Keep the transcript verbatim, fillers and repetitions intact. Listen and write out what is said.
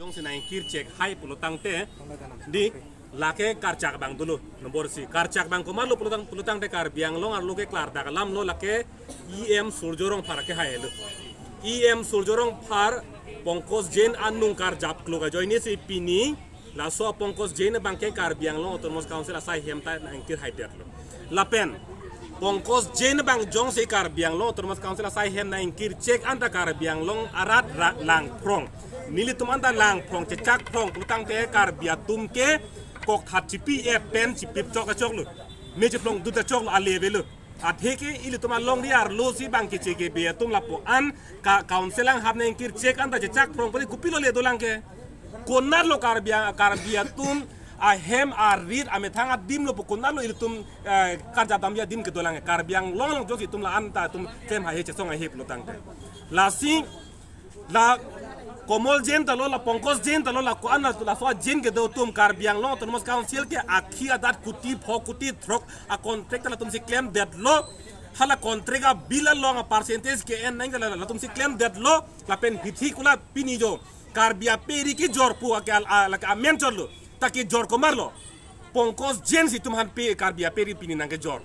Jongsi nangkir chek hai pulo tangte, di lake karchak abang dolo, nombor isi. Karchak abang komatlo pulo tang, pulo tangte Karbi Anglong arlo ke klardak alam lo, lake E M Surjya Rongphar ke hailo. E M Surjya Rongphar Pankaj Jain anung karjap klok ajoinesi pini laso Pankaj Jain abang ke Karbi Anglong Autonomous Council asai hem ta nangkir haidetlo. Lapen Pankaj Jain abang jongsi Karbi Anglong Autonomous Council asai hem nangkir chek anta Karbi Anglong arat ra-, langphrong. Nelitum anta langphrong, chechakphrong pulo tangte Karbi atum ke kokthat chipi-et pen chipip chok achoklo. Me chiphlong dut achoklo, ale avelo. Atheke ilitum alongri arlosi bang keche kebe atum lapu-an ka council anghap nangkir chek anta chechakphrong pari kopilo le dolang ke. Konatlo Karbi a-, Karbi atum ahem arit amethang adim lo pu konatlo ilitum, eh, karjap damji adim kedolang ke. Karbi Anglong along jongsi itum la-an ta itum klem haihe, chesong haihe pulo tangte. Lasi la Kamal Jain ta lo, la Pankaj Jain ta lo, la ko-an la, laso a-Jain kedo atum Karbi Anglong Autonomous Council ke akhi adat kuti pho kuti throk a-contract ta latumsi klemdetlo. Hala contract a-bill along a-percentage ke-en nang la, latumsi klemdetlo. Lapen hithi kula pini jo Karbi ape ri kejor pu ake al-, a-, lake amen chotlo. Ta kejor komatlo? Pankaj Jain si itum aphan pe Karbi ape ri pini nangkejor.